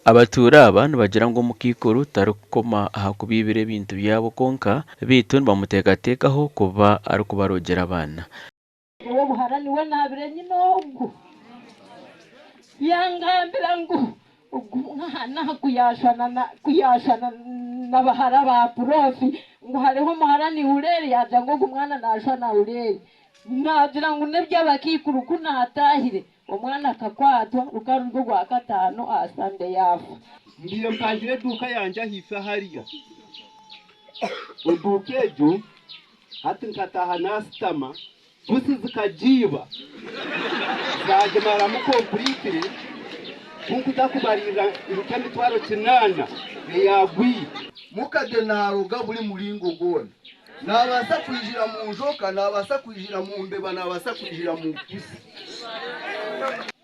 Abatuura aba nibagira ngu omukaikuru tarikukoma aha kubaibira ebintu byabo kwonka beitu nibamuteekateekaho kuba arikubarogyera abaana. Ow'obuhara niwe naabire nyine ogu, yangambira ngu ogu mwana ku yaashwana na bahara ba puroofi, ngu hariho omuhara ni Hureeri, yaagira ngu ogu mwana naashwana Hureeri. Naagira ngu n'eby'abakaikuru ku naataahire, omwana akakwatwa rukaba ruri Orwakataano aha Sande yaafa. Mbaire mpangire eduuka yangye ahaifo hariya. Eduuka egyo Hati nkataaha naasitama, pusi zikagiiba zaagimaramu kompulitire, ku nkuza kubariirira nk'emitwaro kinaana eyaagwire. Mukade naaroga buri muringo gwona. Naabaasa kwijira mu njoka, naabaasa kwijira mu mbeba, naabaasa kwijira mu pusi.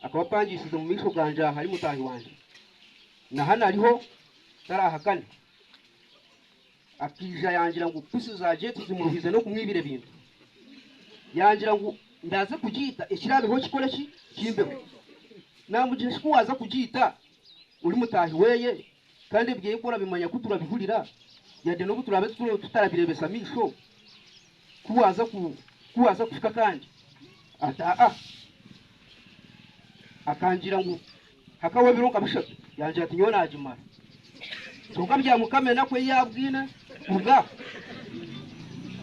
Akaba apangiisize omu maisho gangye aha ari mutaahi wangye, na hanu ariho taraahakane. Akaija yangira ngu pusi za Jetu zimuruhize n'okumwibira ebintu. Yangira ngu ndaaze kugiita ekiraabeho kikore ki? Kimbeho. Naamugira shi ku waaza kugiita ori mutaahi weeye kandi ebyeye ku orabimanya ku turabihurira yade n'obu turaabe tutarabireebesa maisho ku waaza ku ku waaza kuhika kandi ati aa. Akangira ngu Hakabaho ebiro nka bishatu, yangira ati, Nyowe naagimara. Kwonka bya Mukama enaku ei yaabwine kuruga aho,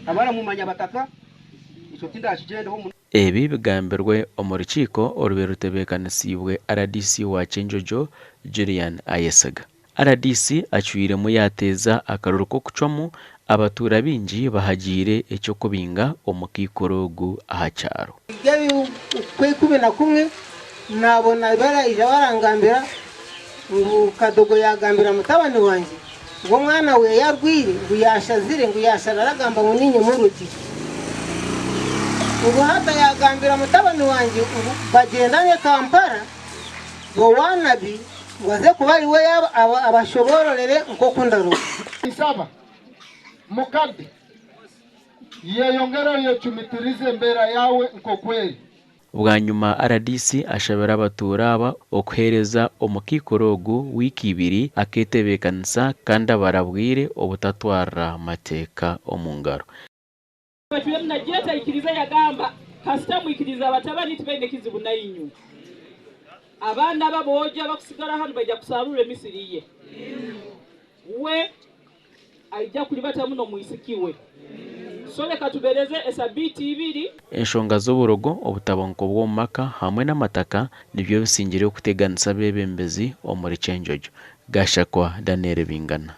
abaramumanya bataka, ekyo tindakigyendaho munonga. Ebi bigambirwe omu rukiiko orubaire rutebeekanisiibwe rdc wa Kyenjojo, Julian Ayesiga. Rdc acwiremu yaateeza akaruru k'okucwamu, abatuura baingi bahagiire eky'okubinga omukaikuru ogu aha kyaro. Okw'eikumi na kumwe naabona baraija barangambira ngu Kadogo yaagambira mutabani wangye ngu omwana we arwaire ngu yaashazire ngu yaashara aragamba ngu niinye murogi. Ngu hata yaagambira mutabani wangye ngu bagyendane Kampala owa nabi ngu aze kuba ariwe abashoboororere nk'oku ndaroga. Nsaba mukade yeyongere oyecumitirize embeera yaawe nk'oku eri. Bwanyima rdc ashabire abatuura aba okuheereza omukaikuru ogu wiiki ibiri akeetebeekanisa kandi abarabwire obutatwarira mateeka omu ngaro. Nagira yagamba kasita mwikiriza abatabani tibaine kizibu nainywe. Abaana b'aboojo abakusigara hanu baija kusarura emisiri ye. We aija kuribatamu n'omwisiki we. So leka tubereze esabiiti ibiri. Enshonga z'oburogo, obutabanguko bw'omu maka hamwe n'amataka nibyo bisingire kuteganisa abeebembezi omuri Kyenjojo. Gashakwa Daniel Bingana.